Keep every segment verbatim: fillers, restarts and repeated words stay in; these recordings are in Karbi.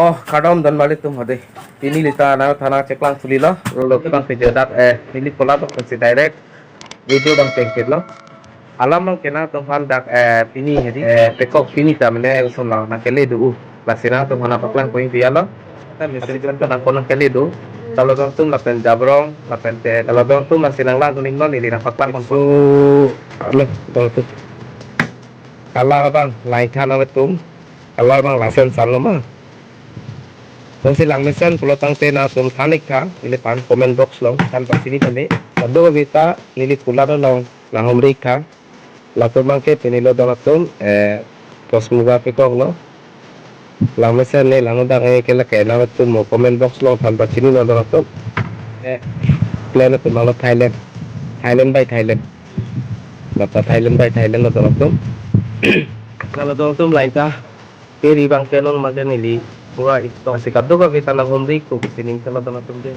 Oh, kardom don mali tum hode. Pini lita nangthana cheklang thuli lo. Lo kang pije dak, eh, pini pola tok si direct video bang chengkit lo. Alam bang kena tonghan dak, eh, pini hedi, eh, pekok pini ta mene usun lo nangkele do u. Lasi nangtumphan paklang point dia lo. Ta mesen pen nangkon nangkele do. Kalau dong tum lapen Jabrong, lapen te, kalau dong tum lasi nanglang kuning lo neli nangpaklang kon. So, alo, dong tum. Kala bang, lain than awe tum. Kala bang, lasen san lo ma. Dong si lang mesen pulo tangte nangtum than ik tha, neli pan comment box long, than pachini tame. Kadokave ta, neli pulo do long, nanghumri ik tha. Latum bangke pini lo don atum, eh, Cosmoga pekok lo. Lang mesen ne lang dang eh kela ke nangtum mo comment box long than pachini lo don atum. Eh, plan atum lo Thailand. Thailand by Thailand. Bata Thailand by Thailand lo don atum. Kalau don atum lain ta. Peri bang ke non makan neli. Pura istok si kadokave ta nanghumri ik pu sining telo telo tum de.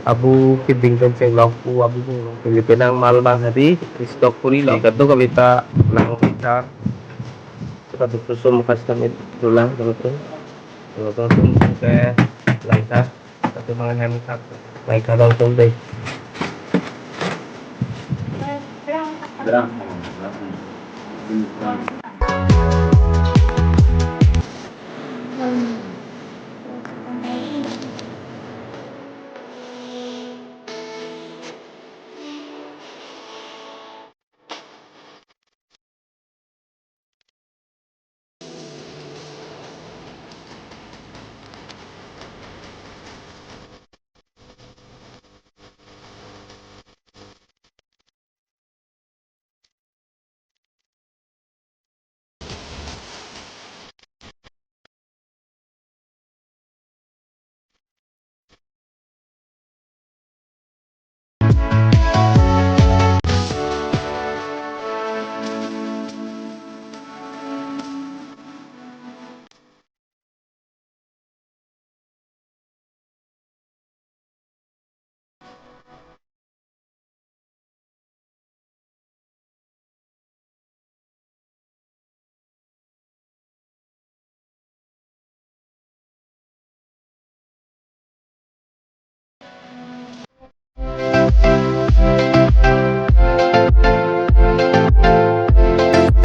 Abu kibing pen chenglok pu abu bung long. Neli penang mal bang hadi istok puri lo. Kadokave ta nanghumri ik tha. Kadokave sum khas kami dulang telo tum. Telo tum ke lain ta. Satu mangan ham tak. Baik, kadang tum deh. Berang.